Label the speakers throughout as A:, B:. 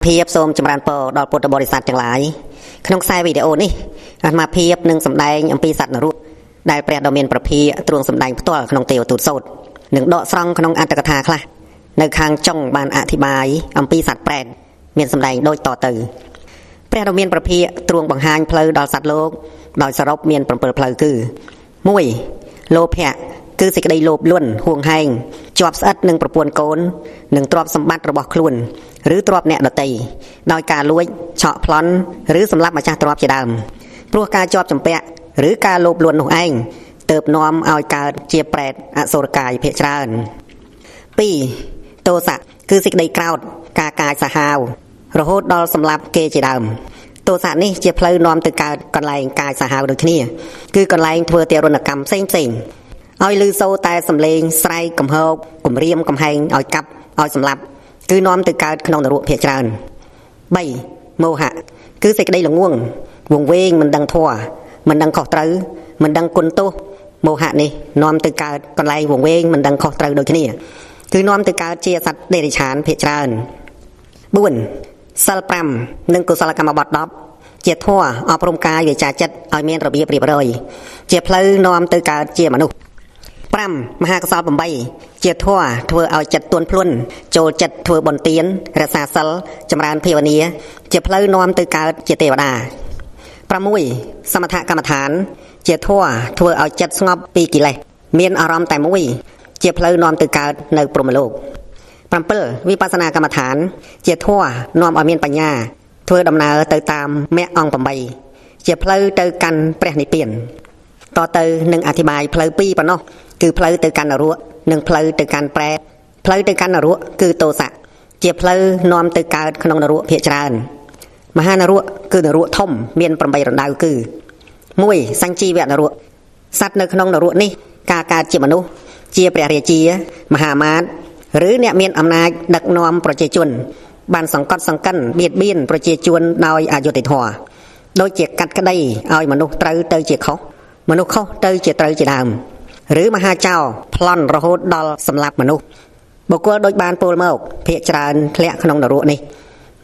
A: ភាពសូមចម្រើនពរដល់ពុទ្ធបរិស័ទទាំងឡាយក្នុងខ្សែវីដេអូនេះអាត្មាភាពនឹងសម្ដែងអំពីសត្វនរកដែលព្រះដ៏មានប្រភាទ្រង់សម្ដែងផ្ទាល់ក្នុងទេវទូតសូត្រនិងដកស្រង់ក្នុងអត្ថកថាខ្លះនៅខាងចុងបានអធិប្បាយអំពីសត្វប្រេតមានសម្ដែងដូចតទៅព្រះដ៏មានប្រភាទ្រង់បង្ហាញផ្លូវដល់សត្វលោកដោយសរុបមាន7ផ្លូវគឺ1លោភៈគឺសេចក្តីលោភលន់ហួងហែងជាប់ស្អិតនឹងប្រពន្ធកូននិងទ្រព្យសម្បត្តិរបស់ខ្លួនឬទ្រព្យអ្នកដទៃដោយការលួចឆក់ប្លន់ឬសម្លាប់ម្ចាស់ទ្រព្យជាដើមព្រោះការជាប់ចម្ពាក់ឬការលោភលន់នោះឯងទើបនាំឲ្យកើតជាប្រេតអសុរកាយភាគច្រើន2ទោសៈគឺសេចក្តីក្រោធការកាយសាហាវរហូតដល់សម្លាប់គេជាដើមទោសៈនេះជាផ្លូវនាំទៅកើតកន្លែងកាយសាហាវដូចគ្នាគឺកន្លែងធ្វើទារុណកម្មផ្សេងផ្សេងឲ្យលឺសូរតែសំឡេងស្រែកកំហោកគំរាមកំហែងឲ្យកាប់ឲ្យសម្លាប់គឺនាំទៅកើតក្នុងនរកភាគច្រើន3មោហៈគឺសេចក្តីល្ងងវង្វេងមិនដឹងធម៌មិនដឹងខុសត្រូវមិនដឹងគុណទោសមោហៈនេះនាំទៅកើតកន្លែងវង្វេងមិនដឹងខុសត្រូវដូចគ្នាគឺនាំទៅកើតជាសត្វតិរិឆានភាគច្រើន4សិល5និងកុសលកម្មបត្តិ10ជាធម៌អប់រំកាយវាចាចិត្តឲ្យមានរបៀបរៀបរយជាផ្លូវនាំទៅកើតជាមនុស្ស5មហាកុសល8ជាធម៌ធ្វើឲ្យចិត្តទន់ភ្លន់ចូលចិត្តធ្វើបុណ្យទានរក្សាសិលចម្រើនភាវនាជាផ្លូវនាំទៅកើតជាទេវតា6សមថកម្មដ្ឋានជាធម៌ធ្វើឲ្យចិត្តស្ងប់ពីកិលេសមានអារម្មណ៍តែមួយជាផ្លូវនាំទៅកើតនៅព្រហ្មលោក7វិបស្សនាកម្មដ្ឋានជាធម៌នាំឲ្យមានបញ្ញាធ្វើដំណើរទៅតាមមគ្គអង្គ8ជាផ្លូវទៅកាន់ព្រះនិព្វានតទៅនឹងអធិប្បាយផ្លូវ2ប៉ុណ្ណោះគឺផ្លូវទៅកាន់នរកនិងផ្លូវទៅកាន់ប្រេតផ្លូវទៅកាន់នរកគឺទោសៈជាផ្លូវនាំទៅកើតក្នុងនរកភាគច្រើនមហានរកគឺនរកធំមាន8រណ្ដៅគឺ1សញ្ជីវនរកសត្វនៅក្នុងនរកនេះការកើតជាមនុស្សជាព្រះរាជាមហាមាត្រឬអ្នកមានអំណាចដឹកនាំប្រជាជនបានសង្កត់សង្កិនបៀតបៀនប្រជាជនដោយអយុត្តិធម៌ដូចជាកាត់ក្តីឲ្យមនុស្សត្រូវទៅជាខុសមនុស្សខុសទៅជាត្រូវជាដើមឬមហាចោរប្លន់រហូតដល់សម្លាប់មនុស្សបុគ្គលដូចបានពោលមកភាគច្រើនធ្លាក់ក្នុងនរកនេះ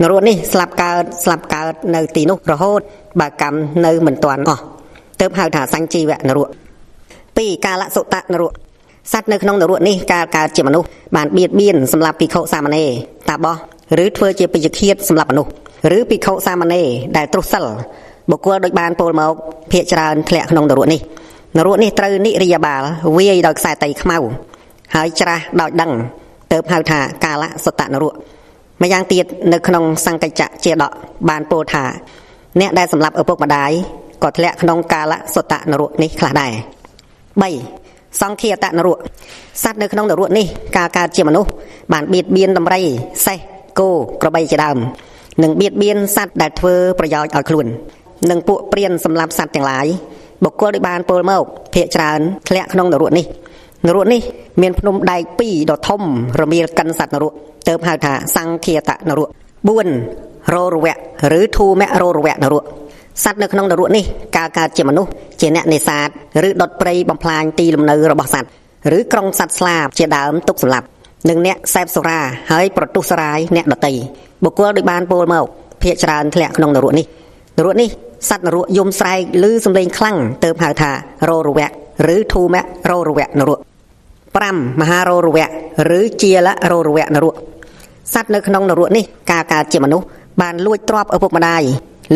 A: នរកនេះស្លាប់កើតស្លាប់កើតនៅទីនោះរហូតបើកម្មនៅមិនទាន់អស់ទើបហៅថាសញ្ជីវនរក2កាលសុតនរកសត្វនៅក្នុងនរកនេះកាលកើតជាមនុស្សបានបៀតបៀនសម្លាប់ភិក្ខុសាមណេរតាបោះឬធ្វើជាពេជ្ជឃាតសម្លាប់មនុស្សឬភិក្ខុសាមណេរដែលទ្រុសិលបុគ្គលដូចបានពោលមកភាគច្រើនធ្លាក់ក្នុងនរកនេះនរកនេះត្រូវនិរិយាបាលវាយដោយខ្សែតីខ្មៅហើយច្រាស់ដោយដឹងទើបហៅថាកាលសុតនរកម្យ៉ាងទៀតនៅក្នុងសង្កច្ចៈជាដកបានពោលថាអ្នកដែលសម្លាប់ឪពុកម្ដាយក៏ធ្លាក់ក្នុងកាលសុតនរកនេះខ្លះដែរ3សង្ឃាតនរកសត្វនៅក្នុងនរកនេះកាលកើតជាមនុស្សបានបៀតបៀនដំរីសេះគោក្របីជាដើមនិងបៀតបៀនសត្វដែលធ្វើប្រយោជន៍ឲ្យខ្លួននិងពួកព្រានសម្លាប់សត្វទាំងឡាយបុគ្គលដែលបានពោលមកភាគច្រើនធ្លាក់ក្នុងនរកនេះនរកនេះមានភ្នំដែក2ដ៏ធំរមៀលកិនសត្វនរកទើបហៅថាសង្ឃាតនរក4រោរវៈឬធូមៈរោរវៈនរកសត្វនៅក្នុងនរកនេះកាលកើតជាមនុស្សជាអ្នកនេសាទឬដុតព្រៃបំផ្លាញទីលំនៅរបស់សត្វឬក្រុងសត្វស្លាបជាដើមទុកសម្លាប់និងអ្នកសេពសុរាហើយប្រទុះសរាយអ្នកដតីបុគ្គលដូចបានពោលមកភាគច្រើនធ្លាក់ក្នុងនរកនេះនរកនេះសត្វនរកយំស្រែកឬសំឡេងខ្លាំងទើបហៅថារោរវៈឬធូមៈរោរវៈនរក5មហារោរវៈឬជាលរោរវៈនរកសត្វនៅក្នុងនរកនេះកាលកើតជាមនុស្សបានលួចទ្រព្យឪពុកម្ដាយ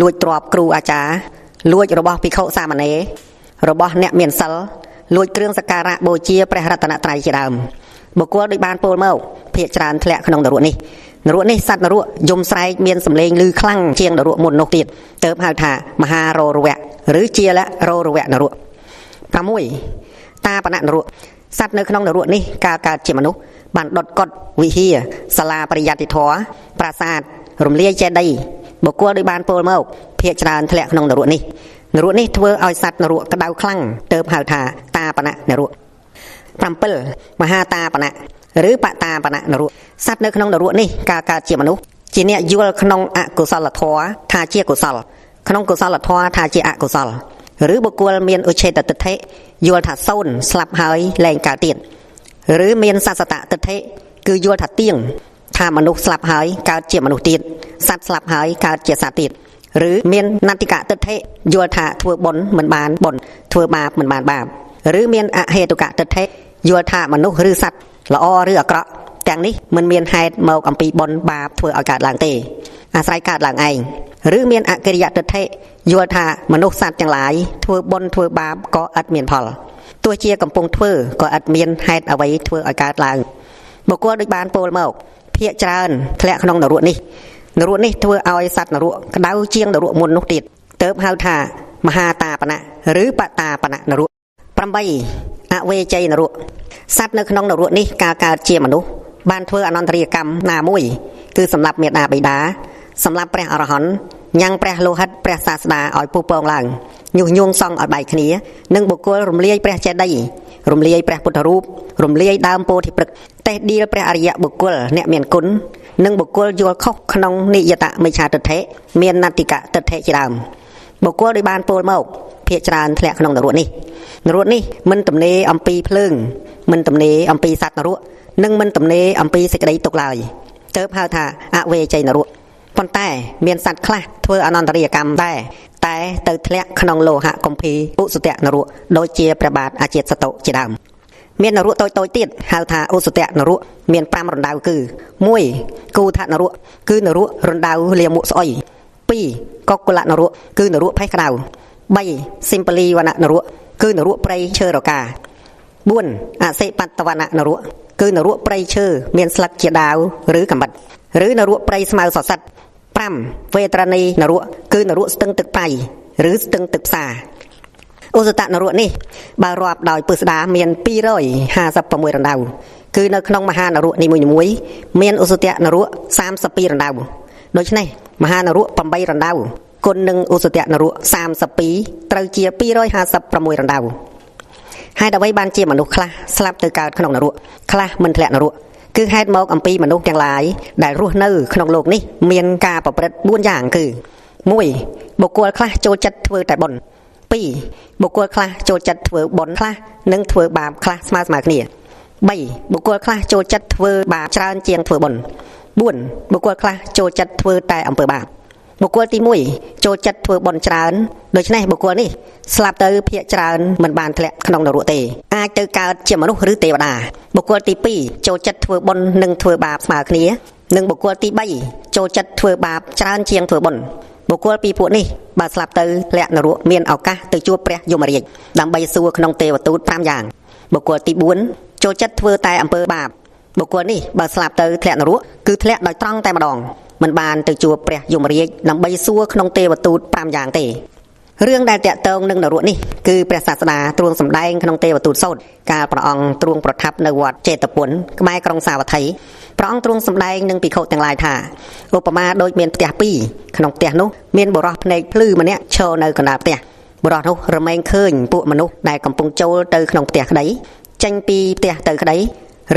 A: លួចទ្រព្យគ្រូអាចារ្យលួចរបស់ភិក្ខុសាមណេររបស់អ្នកមានសិលលួចគ្រឿងសក្ការៈបូជាព្រះរតនត្រ័យជាដើមបុគ្គលដូចបានពោលមកភាគច្រើនធ្លាក់ក្នុងនរកនេះនរកនេះសត្វនរកយំស្រែកមានសំឡេងឮខ្លាំងជាងនរកមុននោះទៀតទើបហៅថាមហារោរវៈឬជាលរោរវៈនរក6តាបណនរកសត្វនៅក្នុងនរកនេះកាលកើតជាមនុស្សបានដុតកុដវិហារសាលាបរិយត្តិធម៌ប្រាសាទរំលាយចេតិយបុគ្គលដូចបានពោលមកភាគច្រើនធ្លាក់ក្នុងនរកនេះនរកនេះធ្វើឲ្យសត្វនរកក្តៅខ្លាំងទើបហៅថាតាបណនរក7មហាតាបណៈឬបតាបណៈនរកសត្វនៅក្នុងនរកនេះកាលកើតជាមនុស្សជាអ្នកយល់ក្នុងអកុសលធម៌ថាជាកុសលក្នុងកុសលធម៌ថាជាអកុសលឬបុគ្គលមានឧច្ឆេតទិដ្ឋិយល់ថាសូន្យស្លាប់ហើយលែងកើតទៀតឬមានសសតទិដ្ឋិគឺយល់ថាទៀង ថាមនុស្សស្លាប់ហើយកើតជាមនុស្សទៀតសត្វស្លាប់ហើយកើតជាសត្វទៀតឬមានណតិកទិដ្ឋិយល់ថាធ្វើបុណ្យមិនបានបុណ្យធ្វើបាបមិនបានបាបឬមានអហេតុកទិដ្ឋិយល់ថាមនុស្សឬសត្វល្អឬអាក្រក់ទាំងនេះមិនមានហេតុមកអំពីបុណ្យបាបធ្វើឲ្យកើតឡើងទេអាស្រ័យកើតឡើងឯងឬមានអកិរិយទិដ្ឋិយល់ថាមនុស្សសត្វទាំងឡាយធ្វើបុណ្យធ្វើបាបក៏ឥតមានផលទោះជាកំពុងធ្វើក៏ឥតមានហេតុអ្វីធ្វើឲ្យកើតឡើងបុគ្គលដូចបានពោលមកភាកច្រើនធ្លាក់ក្នុងនរកនេះនរកនេះធ្វើឲ្យសត្វនរកក្តៅជាងនរកមុននោះទៀតទើបហៅថាមហាតាបណៈឬបតាបណៈនរក8អវេជ័យនរកសត្វនៅក្នុងនរកនេះកាលកើតជាមនុស្សបានធ្វើអនន្តរិយកម្មណាមួយគឺសម្រាប់មេដាបិតាសម្រាប់ព្រះអរហន្តញ៉ាំងព្រះលោហិតព្រះសាស្តាឲ្យពុះពងឡើងញុះញង់សង់ឲ្យបែកគ្នានិងបុគ្គលរំលាយព្រះចេតិយរំលាយព្រះពុទ្ធរូបរំលាយដើមពោធិព្រឹក្សតេះដៀលព្រះអរិយបុគ្គលអ្នកមានគុណនិងបុគ្គលយល់ខុសក្នុងនិយតមិច្ឆាទិដ្ឋិមានណតិកទិដ្ឋិជាដើមបុគ្គលដែលបានពោលមកភាកច្រើនធ្លាក់ក្នុងនរកនេះនរកនេះមិនទំនេរអំពីភ្លើងមិនទំនេរអំពីសត្វនរកនិងមិនទំនេរអំពីសេចក្តីទុក្ខឡើយទើបហៅថាអវេជ័យនរកប៉ុន្តែមានសត្វខ្លះធ្វើអនន្តរិយកម្មដែរតែទៅធ្លាក់ក្នុងលោហៈគម្ពីឧសតនរកដូចជាព្រះបាទអាជាតសតុជាដើមមាននរកតូចៗទៀតហៅថាឧសតនរកមាន5រណ្ដៅគឺ1គូថនរកគឺនរករណ្ដៅលាមកស្អុយ2កុកុលនរកគឺនរកផេះក្តៅ3សិមពលីវណនរកគឺនរកព្រៃឈើរកា4អសិបតវណនរកគឺនរកព្រៃឈើមានស្លឹកជាដាវឬកំបិតឬនរកព្រៃស្មៅសសិត5វេត្រនីនរកគឺនរកស្ទឹងទឹកប្រៃឬស្ទឹងទឹកផ្សារឧសតនរកនេះបើរាប់ដោយពឹស្ដាមាន256រណ្ដៅគឺនៅក្នុងមហានរកនីមួយៗមានឧសតនរក32រណ្ដៅដូច្នេះមហានរក8រណ្ដៅគុណនឹងឧសតនរក32ត្រូវជា256រណ្ដៅហេតុអ្វីបានជាមនុស្សខ្លះស្លាប់ទៅកើតក្នុងនរកខ្លះមិនធ្លាក់នរកគឺហេតុមកអំពីមនុស្សទាំងឡាយដែលរស់នៅក្នុងលោកនេះមានការប្រព្រឹត្ត4យ៉ាងគឺ1បុគ្គលខ្លះចូលចិត្តធ្វើតែបុណ្យ2បុគ្គលខ្លះចូលចិត្តធ្វើបុណ្យខ្លះនិងធ្វើបាបខ្លះស្មើៗគ្នា3បុគ្គលខ្លះចូលចិត្តធ្វើបាបច្រើនជាងធ្វើបុណ្យ4បុគ្គលខ្លះចូលចិត្តធ្វើតែអំពើបាបបុគ្គលទី1ចូលចិត្តធ្វើបុណ្យច្រើនដូច្នេះបុគ្គលនេះស្លាប់ទៅភាកច្រើនមិនបានធ្លាក់ក្នុងនរកទេអាចទៅកើតជាមនុស្សឬទេវតាបុគ្គលទី2ចូលចិត្តធ្វើបុណ្យនិងធ្វើបាបស្មើគ្នានិងបុគ្គលទី3ចូលចិត្តធ្វើបាបច្រើនជាងធ្វើបុណ្យបុគ្គលពីរពួកនេះបើស្លាប់ទៅធ្លាក់នរកមានឱកាសទៅជួបព្រះយមរាជដើម្បីសួរក្នុងទេវទូត5យ៉ាងបុគ្គលទី4ចូលចិត្តធ្វើតែអំពើបាបបុគ្គលនេះបើស្លាប់ទៅធ្លាក់នរកគឺធ្លាក់ដោយត្រង់តែម្ដងមិនបានទៅជួបព្រះយមរាជដើម្បីសួរក្នុងទេវទូត5យ៉ាងទេរឿងដែលតាក់ទងនឹងនរកនេះគឺព្រះសាស្តាទ្រង់សម្ដែងក្នុងទេវទូតសូត្រកាលព្រះអង្គទ្រង់ប្រថាប់នៅវត្តចេតពុនក្បែរក្រុងសាវត្ថីព្រះអង្គទ្រង់សម្ដែងនឹងភិក្ខុទាំងឡាយថាឧបមាដូចមានផ្ទះពីរក្នុងផ្ទះនោះមានបុរសភ្នែកភ្លឺម្នាក់ឈរនៅកណ្ដាលផ្ទះបុរសនោះរមែងឃើញពួកមនុស្សដែលកំពុងចូលទៅក្នុងផ្ទះក្តីចេញពីផ្ទះទៅក្តី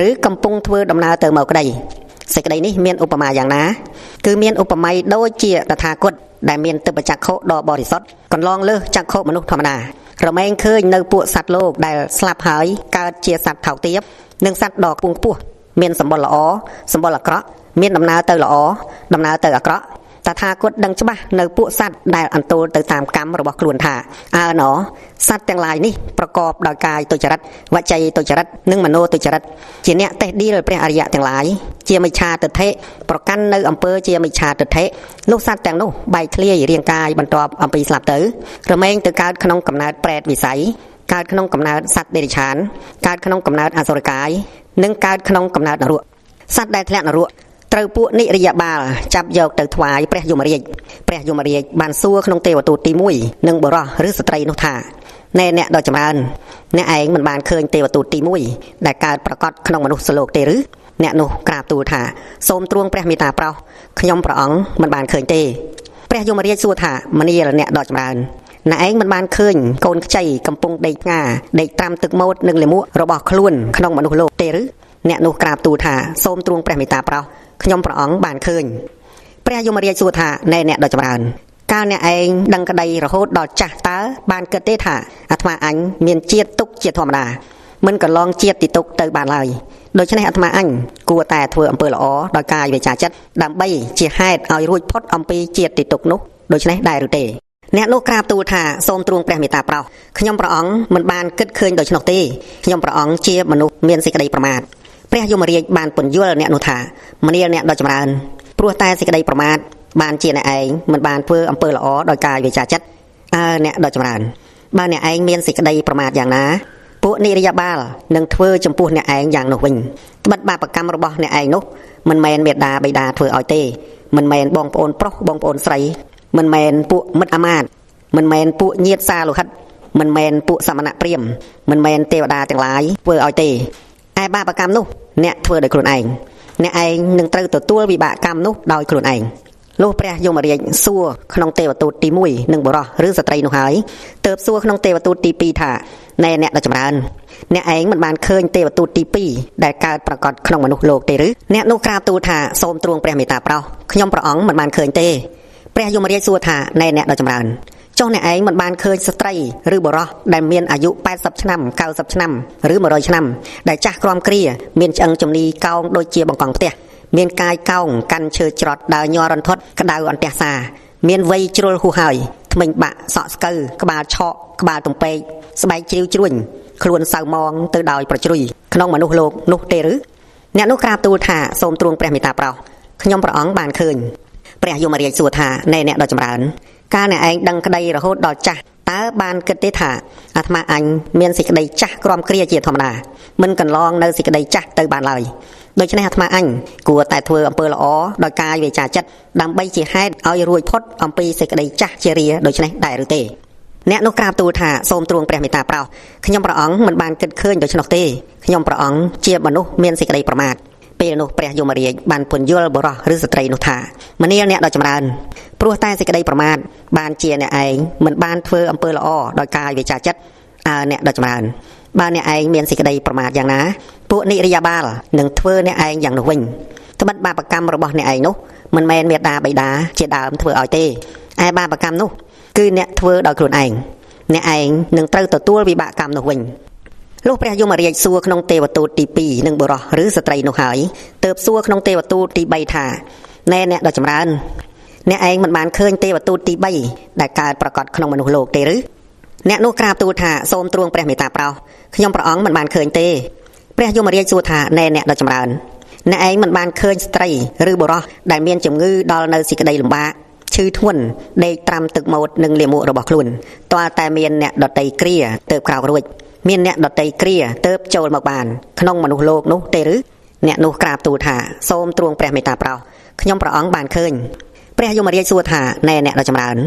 A: ឬកំពុងធ្វើដំណើរទៅមកក្តីសេចក្តីនេះមានឧបមាយ៉ាងណាគឺមានឧបមាដូចជាតថាគតដែលមានទិព្វចក្ខុដ៏បរិសុទ្ធកន្លងលើសចក្ខុមនុស្សធម្មតារមែងឃើញនៅពួកសត្វលោកដែលស្លាប់ហើយកើតជាសត្វថោកទាបនិងសត្វដ៏ខ្ពង់ខ្ពស់មានសម្បុរល្អសម្បុរអាក្រក់មានដំណើរទៅល្អដំណើរទៅអាក្រក់តថាគតដឹងច្បាស់នៅពួកសត្វដែលអន្ទោលទៅតាមកម្មរបស់ខ្លួនថាអើណសត្វទាំងឡាយនេះប្រកបដោយកាយទុច្ចរិតវចីទុច្ចរិតនិងមโนទុច្ចរិតជាអ្នកតេះដៀលព្រះអរិយទាំងឡាយជាមិច្ឆាទិដ្ឋិប្រកាន់នៅអំពើជាមិច្ឆាទិដ្ឋិនោះសត្វទាំងនោះបែកធ្លាយរាងកាយបន្ទាប់អំពីស្លាប់ទៅរមែងទៅកើតក្នុងកំណើតប្រេតវិស័យកើតក្នុងកំណើតសត្វតិរិឆានកើតក្នុងកំណើតអសុរកាយនិងកើតក្នុងកំណើតនរកសត្វដែលធ្លាក់នរកត្រូវពួកនិរិយបាលចាប់យកទៅថ្វាយព្រះយមរាជព្រះយមរាជបានសួរក្នុងទេវទូតទី1និងបុរសឬស្ត្រីនោះថាណែអ្នកដ៏ចម្រើនអ្នកឯងមិនបានឃើញទេវទូតទី1ដែលកើតប្រកបក្នុងមនុស្សលោកទេឬអ្នកនោះក្រាបទូលថាសូមទ្រង់ព្រះមេត្តាប្រោសខ្ញុំព្រះអង្គមិនបានឃើញទេព្រះយមរាជសួរថាមនាលអ្នកដ៏ចម្រើនអ្នកឯងមិនបានឃើញកូនខ្ចីកំពុងដេកផ្ងាដេកត្រាំទឹកម៉ូតនិងលាមករបស់ខ្លួនក្នុងមនុស្សលោកទេឬអ្នកនោះក្រាបទូលថាសូមទ្រង់ព្រះមេត្តាប្រោសខ្ញុំព្រះអង្គបានឃើញព្រះយមរាជសួរថាណែអ្នកដ៏ចម្រើនកាលអ្នកឯងដឹងក្តីរហូតដល់ចាស់តើបានគិតទេថាអាត្មាអញមានជាតិទុកជាធម្មតា មិនកន្លងជាតិទីទុកទៅបានឡើយដូច្នេះអាត្មាអញគួរតែធ្វើអំពើល្អដោយកាយវាចាចិត្តដើម្បីជាហេតុឲ្យរួចផុតអំពីជាតិទីទុកនោះដូច្នេះដែរឬទេអ្នកនោះក្រាបទូលថាសូមទ្រង់ព្រះមេត្តាប្រោសខ្ញុំព្រះអង្គមិនបានគិតឃើញដូច្នោះទេខ្ញុំព្រះអង្គជាមនុស្សមានសេចក្តីប្រមាទព្រះយមរាជបានពន្យល់អ្នកនោះថាមនាលអ្នកដ៏ចម្រើនព្រោះតែសេចក្តីប្រមាទបានជាអ្នកឯងមិនបានធ្វើអំពើល្អដោយកាយវាចាចិត្តអើអ្នកដ៏ចម្រើនបើអ្នកឯងមានសេចក្តីប្រមាទយ៉ាងណាពួកនិរិយបាលនឹងធ្វើចំពោះអ្នកឯងយ៉ាងនោះវិញត្បិតបាបកម្មរបស់អ្នកឯងនោះមិនមែនមេដាបិតាធ្វើឲ្យទេមិនមែនបងប្អូនប្រុសបងប្អូនស្រីមិនមែនពួកមិត្តអាមាត្យមិនមែនពួកញាតិសាលោហិតមិនមែនពួកសមណៈព្រាហ្មណ៍មិនមែនទេវតាទាំងឡាយធ្វើឲ្យទេឯបាបកម្មនោះអ្នកធ្វើដោយខ្លួនឯងអ្នកឯងនឹងត្រូវទទួលវិបាកកម្មនោះដោយខ្លួនឯងលុះព្រះយមរាជសួរក្នុងទេវទូតទី1និងបុរសឬស្ត្រីនោះហើយទើបសួរក្នុងទេវទូតទី2ថាណែអ្នកដ៏ចម្រើនអ្នកឯងមិនបានឃើញទេវទូតទី2ដែលកើតប្រកបក្នុងមនុស្សលោកទេឬអ្នកនោះក្រាបទូលថាសូមទ្រង់ព្រះមេត្តាប្រោសខ្ញុំព្រះអង្គមិនបានឃើញទេព្រះយមរាជសួរថាណែអ្នកដ៏ចម្រើនចុះអ្នកឯងមិនបានឃើញស្ត្រីឬបុរសដែលមានអាយុ80ឆ្នាំ90ឆ្នាំឬ100ឆ្នាំដែលចាស់ក្រំគ្រាមានឆ្អឹងជំនីកោងដូចជាបង្កង់ផ្ទះមានកាយកោងកាន់ឈើច្រត់ដើរញ័ររន្ធត់ក្តៅអន្ទះសាមានវ័យជ្រុលហួសហើយធ្មេញបាក់សក់ស្កូវក្បាលឆក់ក្បាលទំពេកស្បែកជ្រីវជ្រួញខ្លួនសៅមងទៅដោយប្រជ្រុយក្នុងមនុស្សលោកនោះទេឬអ្នកនោះក្រាបទូលថាសូមទ្រង់ព្រះមេត្តាប្រោសខ្ញុំព្រះអង្គបានឃើញព្រះយមរាជសួរថាណែអ្នកដ៏ចម្រើនកាលអ្នកឯងដឹងក្តីរហូតដល់ចាស់តើបានគិតទេថាអាត្មាអញមានសេចក្តីចាស់ក្រំគ្រាជាធម្មតាមិនកន្លងនៅសេចក្តីចាស់ទៅបានឡើយដូច្នេះអាត្មាអញគួរតែធ្វើអំពើល្អដោយកាយវាចាចិត្តដើម្បីជាហេតុឲ្យរួចផុតអំពីសេចក្តីចាស់ជារាដូច្នេះដែរឬទេអ្នកនោះក្រាបទូលថាសូមទ្រង់ព្រះមេត្តាប្រោសខ្ញុំព្រះអង្គមិនបានគិតឃើញដូច្នោះទេខ្ញុំព្រះអង្គជាមនុស្សមានសេចក្តីប្រមាទពេលនោះព្រះយមរាជបានពន្យល់បុរសឬស្ត្រីនោះថាមនាលអ្នកដ៏ចម្រើនព្រោះតែសេចក្តីប្រមាទបានជាអ្នកឯងមិនបានធ្វើអំពើល្អដោយកាយវាចាចិត្តអើអ្នកដ៏ចម្រើនបើអ្នកឯងមានសេចក្តីប្រមាទយ៉ាងណាពួកនិរិយបាលនឹងធ្វើអ្នកឯងយ៉ាងនោះវិញត្បិតបាបកម្មរបស់អ្នកឯងនោះមិនមែនមេដាបិតាជាដើមធ្វើឲ្យទេឯបាបកម្មនោះគឺអ្នកធ្វើដោយខ្លួនឯងអ្នកឯងនឹងត្រូវទទួលវិបាកកម្មនោះវិញលុះព្រះយមរាជសួរក្នុងទេវទូតទី2និងបុរសឬស្ត្រីនោះហើយទើបសួរក្នុងទេវទូតទី3ថាណែអ្នកដ៏ចម្រើនអ្នកឯងមិនបានឃើញទេវទូតទី3ដែលកើតប្រកបក្នុងមនុស្សលោកទេឬអ្នកនោះក្រាបទូលថាសូមទ្រង់ព្រះមេត្តាប្រោសខ្ញុំព្រះអង្គមិនបានឃើញទេព្រះយមរាជសួរថាណែអ្នកដ៏ចម្រើនអ្នកឯងមិនបានឃើញស្ត្រីឬបុរសដែលមានជំងឺដល់នៅសេចក្តីលំបាកឈឺធ្ងន់ដេកត្រាំទឹកម៉ូតនិងលាមករបស់ខ្លួនទាល់តែមានអ្នកដតីគ្រាទើបក្រោករួចមានអ្នកដតីគ្រាទើបចូលមកបានក្នុងមនុស្សលោកនោះទេឬអ្នកនោះក្រាបទូលថាសូមទ្រង់ព្រះមេត្តាប្រោសខ្ញុំព្រះអង្គបានឃើញព្រះយមរាជសួរថាណែអ្នកដ៏ចម្រើន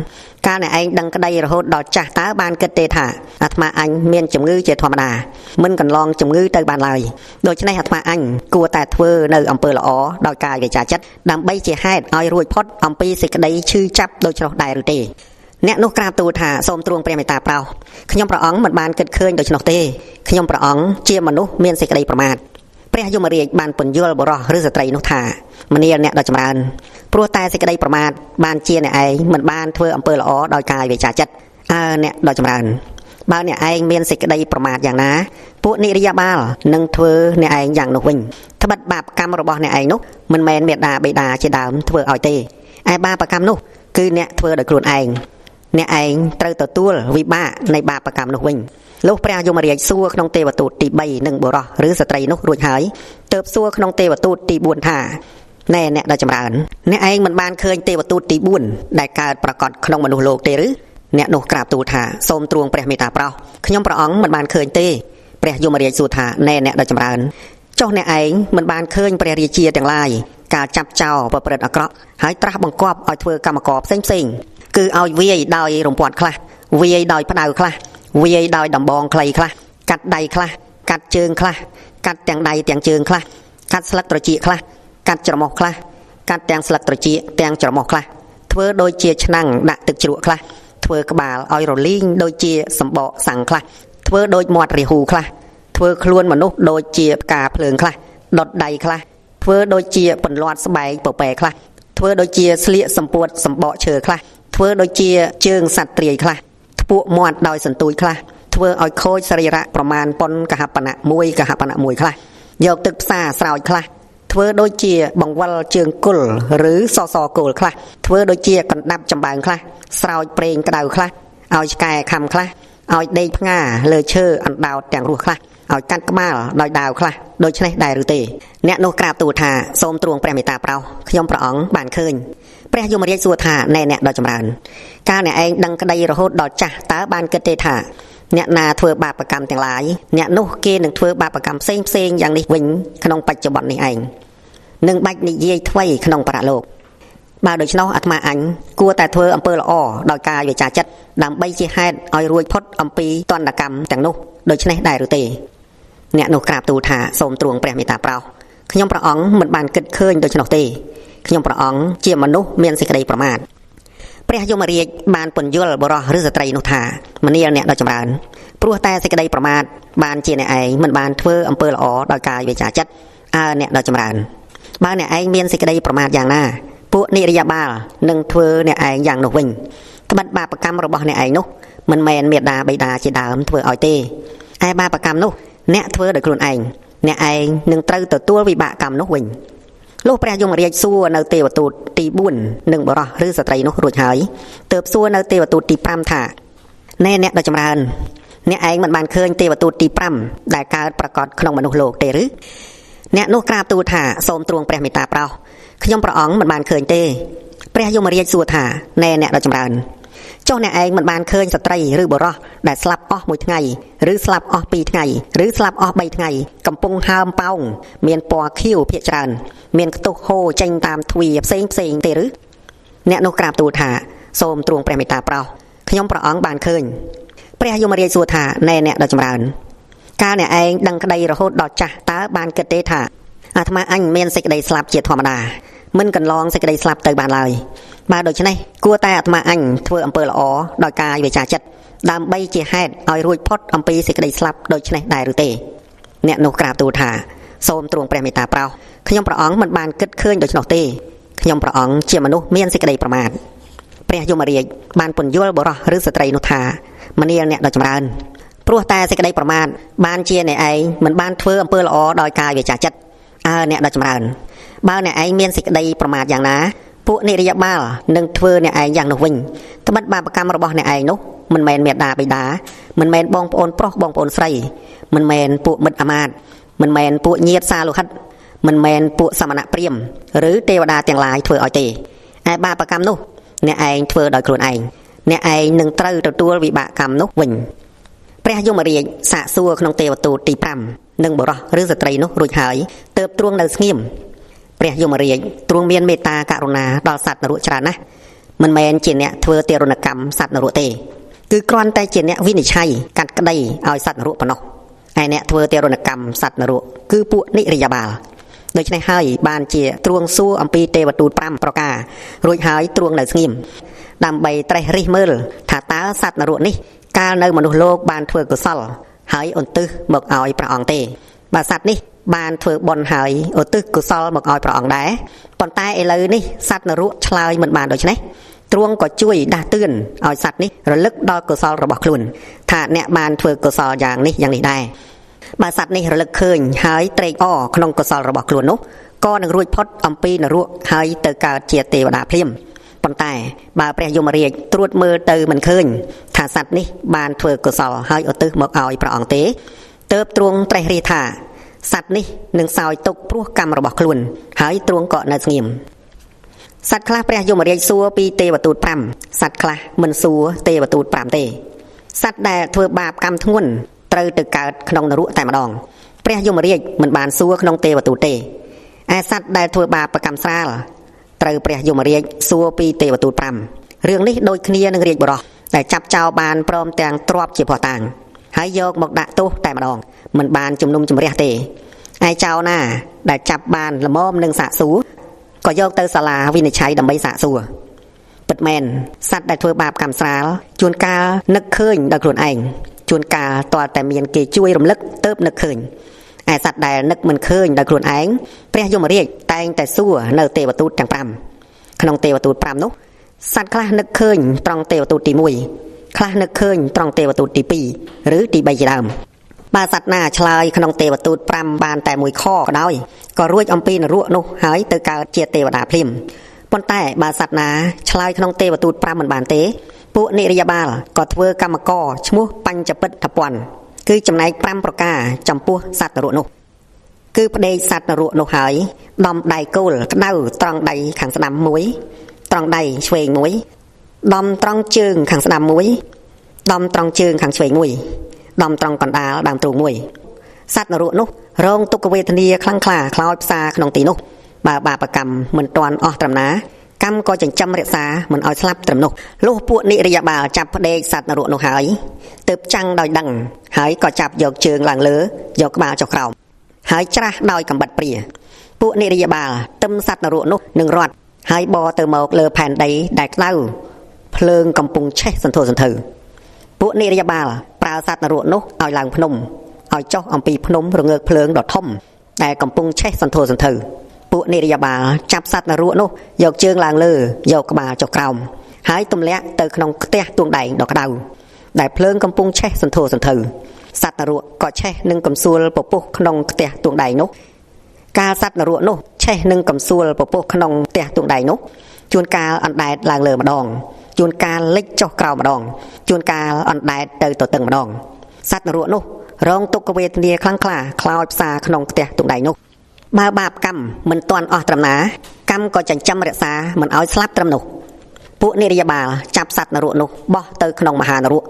A: កាលអ្នកឯងដឹងក្តីរហូតដល់ចាស់តើបានគិតទេថាអាត្មាអញមានជំងឺជាធម្មតាមិនកន្លងជំងឺទៅបានឡើយដូច្នេះអាត្មាអញគួរតែធ្វើនៅអំពើល្អដោយកាយវាចាចិត្តដើម្បីជាហេតុឲ្យរួចផុតអំពីសេចក្តីឈឺចាប់ដូច្នោះដែរឬទេអ្នកនោះក្រាបទូលថាសូមទ្រង់ព្រះមេត្តាប្រោសខ្ញុំព្រះអង្គមិនបានគិតឃើញដូច្នោះទេខ្ញុំព្រះអង្គជាមនុស្សមានសេចក្តីប្រមាទព្រះយមរាជបានពន្យល់បុរសឬស្ត្រីនោះថាមនាលអ្នកដ៏ចម្រើនព្រោះតែសេចក្តីប្រមាទបានជាអ្នកឯងមិនបានធ្វើអំពើល្អដោយកាយវាចាចិត្តអើអ្នកដ៏ចម្រើនបើអ្នកឯងមានសេចក្តីប្រមាទយ៉ាងណាពួកនិរិយបាលនឹងធ្វើអ្នកឯងយ៉ាងនោះវិញត្បិតបាបកម្មរបស់អ្នកឯងនោះមិនមែនមេដាបិតាជាដើមធ្វើឲ្យទេឯបាបកម្មនោះគឺអ្នកធ្វើដោយខ្លួនឯងអ្នកឯងត្រូវទទួលវិបាកនៃបាបកម្មនោះវិញលុះព្រះយមរាជសួរក្នុងទេវទូតទី3និងបុរសឬស្ត្រីនោះរួចហើយទើបសួរក្នុងទេវទូតទី4ថាណែអ្នកដ៏ចម្រើនអ្នកឯងមិនបានឃើញទេវទូតទី4ដែលកើតប្រកបក្នុងមនុស្សលោកទេឬអ្នកនោះក្រាបទូលថាសូមទ្រង់ព្រះមេត្តាប្រោសខ្ញុំព្រះអង្គមិនបានឃើញទេព្រះយមរាជសួរថាណែអ្នកដ៏ចម្រើនចុះអ្នកឯងមិនបានឃើញព្រះរាជាទាំងឡាយកាលចាប់ចោលប្រព្រឹត្តអាក្រក់ហើយត្រាស់បង្គាប់ឲ្យធ្វើកម្មករផ្សេងផ្សេងគឺឲ្យវាយដោយរំពាត់ខ្លះវាយដោយផ្ដៅខ្លះវាយដោយដំបងខ្លីខ្លះកាត់ដៃខ្លះកាត់ជើងខ្លះកាត់ទាំងដៃទាំងជើងខ្លះកាត់ស្លឹកត្រចៀកខ្លះកាត់ច្រមុះខ្លះកាត់ទាំងស្លឹកត្រចៀកទាំងច្រមុះខ្លះធ្វើដូចជាឆ្នាំងដាក់ទឹកជ្រក់ខ្លះធ្វើក្បាលឲ្យរលីងដូចជាសម្បកសាំងខ្លះធ្វើដូចមាត់រាហ៊ូខ្លះធ្វើខ្លួនមនុស្សដូចជាផ្កាភ្លើងខ្លះដុតដៃខ្លះធ្វើដូចជាពន្លាត់ស្បែកពពែខ្លះធ្វើដូចជាស្លៀកសម្ពួតសម្បកឈើខ្លះធ្វើដូចជាជើងសត្វទ្រាយខ្លះធ្ពក់មាត់ដោយសន្ទូចខ្លះ ធ្វើឲ្យខូចសរីរៈប្រមាណប៉ុនកហបណៈមួយកហបណៈមួយខ្លះយកទឹកផ្សារស្រោចខ្លះធ្វើដូចជាបង្វិលជើងគល់ឬសសគោលខ្លះធ្វើដូចជាកណ្ដាប់ចំបើងខ្លះស្រោចប្រេងក្តៅខ្លះឲ្យឆ្កែខំខ្លះឲ្យដេកផ្ងាលើឈើអណ្ដោតទាំងរស់ខ្លះឲ្យកាត់ក្បាលដោយដាវខ្លះដូច្នេះដែរឬទេអ្នកនោះក្រាបទូលថាសូមទ្រង់ព្រះមេត្តាប្រោសខ្ញុំព្រះអង្គបានឃើញព្រះយមរាជសួរថាណែអ្នកដ៏ចម្រើនកាលអ្នកឯងដឹងក្តីរហូតដល់ចាស់តើបានគិតទេថាអ្នកណាធ្វើបាបកម្មទាំងឡាយអ្នកនោះគេនឹងធ្វើបាបកម្មផ្សេងផ្សេងយ៉ាងនេះវិញក្នុងបច្ចុប្បន្ននេះឯងនឹងបាច់និយាយថ្វីក្នុងបរលោកបើដូច្នោះអាត្មាអញគួរតែធ្វើអំពើល្អដោយកាយវាចាចិត្តដើម្បីជាហេតុឲ្យរួចផុតអំពីទណ្ឌកម្មទាំងនោះដូច្នេះដែរឬទេអ្នកនោះក្រាបទូលថាសូមទ្រង់ព្រះមេត្តាប្រោសខ្ញុំព្រះអង្គមិនបានគិតឃើញដូច្នោះទេខ្ញុំព្រះអង្គជាមនុស្សមានសេចក្តីប្រមាទព្រះយមរាជបានពន្យល់បុរសឬស្ត្រីនោះថាមនាលអ្នកដ៏ចម្រើនព្រោះតែសេចក្តីប្រមាទបានជាអ្នកឯងមិនបានធ្វើអំពើល្អដោយកាយវាចាចិត្តអើអ្នកដ៏ចម្រើនបើអ្នកឯងមានសេចក្តីប្រមាទយ៉ាងណាពួកនិរិយាបាលនឹងធ្វើអ្នកឯងយ៉ាងនោះវិញត្បិតបាបកម្មរបស់អ្នកឯងនោះមិនមែនមេដាបិតាជាដើមធ្វើឲ្យទេឯបាបកម្មនោះអ្នកធ្វើដោយខ្លួនឯងអ្នកឯងនឹងត្រូវទទួលវិបាកកម្មនោះវិញលុះព្រះយមរាជសួរនៅទេវទូតទី4និងបុរសឬស្ត្រីនោះរួចហើយទើបសួរនៅទេវទូតទី5ថាណែអ្នកដ៏ចម្រើនអ្នកឯងមិនបានឃើញទេវទូតទី5ដែលកើតប្រកបក្នុងមនុស្សលោកទេឬអ្នកនោះក្រាបទូលថាសូមទ្រង់ព្រះមេត្តាប្រោសខ្ញុំព្រះអង្គមិនបានឃើញទេព្រះយមរាជសួរថាណែអ្នកដ៏ចម្រើនចុះអ្នកឯងមិនបានឃើញស្ត្រីឬបុរសដែលស្លាប់អស់មួយថ្ងៃឬស្លាប់អស់2ថ្ងៃឬស្លាប់អស់3ថ្ងៃកំពុងហើមប៉ោងមានពណ៌ខៀវភាគច្រើនមានខ្ទុះហូរចេញតាមទ្វារផ្សេងផ្សេងទេឬអ្នកនោះក្រាបទូលថាសូមទ្រង់ព្រះមេត្តាប្រោសខ្ញុំព្រះអង្គបានឃើញព្រះយមរាជសួរថាណែអ្នកដ៏ចម្រើនកាលអ្នកឯងដឹងក្តីរហូតដល់ចាស់តើបានគិតទេថាអាត្មាអញមានសេចក្តីស្លាប់ជាធម្មតាមិនកន្លងសេចក្តីស្លាប់ទៅបានឡើយបើដូច្នេះគួរតែអាត្មាអញធ្វើអំពើល្អដោយកាយវាចាចិត្តដើម្បីជាហេតុឲ្យរួចផុតអំពីសេចក្តីស្លាប់ដូច្នេះដែរឬទេអ្នកនោះក្រាបទូលថាសូមទ្រង់ព្រះមេត្តាប្រោសខ្ញុំព្រះអង្គមិនបានគិតឃើញដូច្នោះទេខ្ញុំព្រះអង្គជាមនុស្សមានសេចក្តីប្រមាទព្រះយមរាជបានពន្យល់បុរសឬស្ត្រីនោះថាមនាលអ្នកដ៏ចម្រើនព្រោះតែសេចក្តីប្រមាទបានជាអ្នកឯងមិនបានធ្វើអំពើល្អដោយកាយវាចាចិត្តអើអ្នកដ៏ចម្រើនបើអ្នកឯងមានសេចក្តីប្រមាទយ៉ាងណាពួកនិរិយាបាលនឹងធ្វើអ្នកឯងយ៉ាងនោះវិញត្បិតបាបកម្មរបស់អ្នកឯងនោះមិនមែនមេដាបិតាមិនមែនបងប្អូនប្រុសបងប្អូនស្រីមិនមែនពួកមិត្តអាមាត្យមិនមែនពួកញាតិសាលោហិតមិនមែនពួកសមណព្រាហ្មណ៍ឬទេវតាទាំងឡាយធ្វើឲ្យទេឯបាបកម្មនោះអ្នកឯងធ្វើដោយខ្លួនឯងអ្នកឯងនឹងត្រូវទទួលវិបាកកម្មនោះវិញព្រះយមរាជសាកសួរក្នុងទេវទូតទី5និងបុរសឬស្ត្រីនោះរួចហើយទើបទ្រង់នៅស្ងៀមព្រះយមរាជទ្រង់មានមេត្តាករុណាដល់សត្វនរកច្រើនណាស់មិនមែនជាអ្នកធ្វើទារុណកម្មសត្វនរកទេគឺគ្រាន់តែជាអ្នកវិនិច្ឆ័យកាត់ក្តីឲ្យសត្វនរកប៉ុណ្ណោះឯអ្នកធ្វើទារុណកម្មសត្វនរកគឺពួកនិរិយាបាលដូច្នេះហើយបានជាទ្រង់សួរអំពីទេវទូត5ប្រការរួចហើយទ្រង់នៅស្ងៀមដើម្បីត្រេះរិះមើលថាតើសត្វនរកនេះកាលនៅមនុស្សលោកបានធ្វើកុសលហើយឧទ្ទិសមកឲ្យព្រះអង្គទេបើសត្វនេះបានធ្វើបុណ្យហើយឧទ្ទិសកុសលមកឲ្យព្រះអង្គដែរប៉ុន្តែឥឡូវនេះសត្វនរកឆ្លើយមិនបានដូច្នេះទ្រង់ក៏ជួយដាស់តឿនឲ្យសត្វនេះរលឹកដល់កុសលរបស់ខ្លួនថាអ្នកបានធ្វើកុសលយ៉ាងនេះយ៉ាងនេះដែរបើសត្វនេះរលឹកឃើញហើយត្រេកអរក្នុងកុសលរបស់ខ្លួននោះក៏នឹងរួចផុតអំពីនរកហើយទៅកើតជាទេវតាភ្លាមប៉ុន្តែបើព្រះយមរាជត្រួតមើលទៅមិនឃើញថាសត្វនេះបានធ្វើកុសលហើយឧទ្ទិសមកឲ្យព្រះអង្គទេទើបទ្រង់ត្រេះរិះថាសត្វនេះនឹងសោយទុក្ខព្រោះកម្មរបស់ខ្លួនហើយទ្រង់ក៏នៅស្ងៀមសត្វខ្លះព្រះយមរាជសួរពីទេវទូត5សត្វខ្លះមិនសួរទេវទូត5ទេសត្វដែលធ្វើបាបកម្មធ្ងន់ត្រូវទៅកើតក្នុងនរកតែម្ដងព្រះយមរាជមិនបានសួរក្នុងទេវទូតទេឯសត្វដែលធ្វើបាបកម្មស្រាលត្រូវព្រះយមរាជសួរពីទេវទូត5រឿងនេះដូចគ្នានឹងរាជបុរសដែលចាប់ចោលបានព្រមទាំងទ្រព្យជាភស្តុតាងហើយយកមកដាក់ទោសតែម្ដងមិនបានជំនុំជម្រះទេឯចោលណាដែលចាប់បានល្មមនឹងសាកសួរក៏យកទៅសាលាវិនិច្ឆ័យដើម្បីសាកសួរពិតមែនសត្វដែលធ្វើបាបកម្មស្រាលជួនកាលនឹកឃើញដោយខ្លួនឯងជួនកាលទាល់តែមានគេជួយរំលឹកទើបនឹកឃើញឯសត្វដែលនឹកមិនឃើញដោយខ្លួនឯងព្រះយមរាជតែងតែសួរនៅទេវទូតទាំង5ក្នុងទេវទូត5នោះសត្វខ្លះនឹកឃើញត្រង់ទេវទូតទី1 ខ្លះនឹកឃើញត្រង់ទេវទូតទី2ឬទី3ជាដើមបើសត្វណាឆ្លើយក្នុងទេវទូត5បានតែមួយខក៏ដោយក៏រួចអំពីនរកនោះហើយទៅកើតជាទេវតាភ្លាមប៉ុន្តែបើសត្វណាឆ្លើយក្នុងទេវទូត5មិនបានទេពួកនិរិយបាលក៏ធ្វើកម្មករឈ្មោះបញ្ចពិតថពន្ធគឺចំណែក5ប្រការចំពោះសត្វនរកនោះគឺផ្ដេកសត្វនរកនោះហើយដំដៃគោលក្តៅត្រង់ដៃខាងស្ដាំមួយត្រង់ដៃឆ្វេងមួយដំត្រង់ជើងខាងស្ដាំមួយដំត្រង់ជើងខាងឆ្វេងមួយដំត្រង់កណ្ដាលដើមទ្រូងមួយសត្វនរកនោះរងទុក្ខវេទនាខ្លាំងក្លាខ្លោចផ្សាក្នុងទីនោះបើបាបកម្មមិនទាន់អស់ត្រឹមណាកម្មក៏ចិញ្ចឹមរក្សាមិនឲ្យស្លាប់ត្រឹមនោះលុះពួកនិរិយបាលចាប់ផ្ដេកសត្វនរកនោះហើយទើបចាំងដោយដឹងហើយក៏ចាប់យកជើងឡើងលើយកក្បាលចុះក្រោមហើយច្រាស់ដោយកំបិតព្រាពួកនិរិយបាលទឹមសត្វនរកនោះនឹងរត់ហើយបរទៅមកលើផែនដីដែលក្តៅភ្លើងកំពុងឆេះសន្ធោសន្ធៅពួកនិរិយបាលប្រើសត្វនរកនោះឲ្យឡើងភ្នំឲ្យចុះអំពីភ្នំរងើកភ្លើងដ៏ធំដែលកំពុងឆេះសន្ធោសន្ធៅពួកនិរិយបាលចាប់សត្វនរកនោះយកជើងឡើងលើយកក្បាលចុះក្រោមហើយទម្លាក់ទៅក្នុងខ្ទះទួងដែងដ៏ក្តៅដែលភ្លើងកំពុងឆេះសន្ធោសន្ធៅសត្វនរកក៏ឆេះនឹងកំសួលពពុះក្នុងខ្ទះទួងដែងនោះកាលសត្វនរកនោះឆេះនឹងកំសួលពពុះក្នុងខ្ទះទួងដែងនោះជួនកាលអណ្ដែតឡើងលើម្ដងជួនកាលលិចចុះក្រោមម្ដងជួនកាលអណ្ដែតទៅទទឹងម្ដងសត្វនរកនោះរងទុក្ខវេទនាខ្លាំងក្លាខ្លោចផ្សាក្នុងខ្ទះទួងដែងនោះបើបាបកម្មមិនទាន់អស់ត្រឹមណាកម្មក៏ចិញ្ចឹមរក្សាមិនឲ្យស្លាប់ត្រឹមនោះពួកនិរិយបាលចាប់សត្វនរកនោះបោះទៅក្នុងមហានរក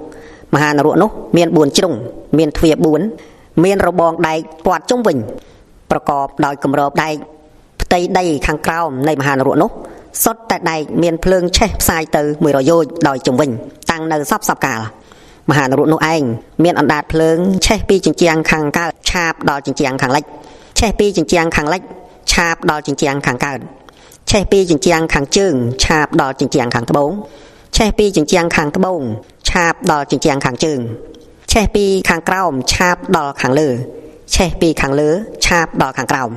A: មហានរកនោះមាន4ជ្រុងមានទ្វារ4មានរបងដែកព័ទ្ធជុំវិញប្រកបដោយគម្របដែកផ្ទៃដីខាងក្រោមនៃមហានរកនោះសុទ្ធតែដែកមានភ្លើងឆេះផ្សាយទៅ100យោជន៍ដោយជុំវិញតាំងនៅសពសពកាលមហានរកនោះឯងមានអណ្ដាតភ្លើងឆេះពីជញ្ជាំងខាងកើតឆាបដល់ជញ្ជាំងខាងលិចឆេះពីជញ្ជាំងខាងលិចឆាបដល់ជញ្ជាំងខាងកើតឆេះពីជញ្ជាំងខាងជើងឆាបដល់ជញ្ជាំងខាងត្បូងឆេះពីជញ្ជាំងខាងត្បូងឆាបដល់ជញ្ជាំងខាងជើងឆេះពីខាងក្រោមឆាបដល់ខាងលើឆេះពីខាងលើឆាបដល់ខាងក្រោម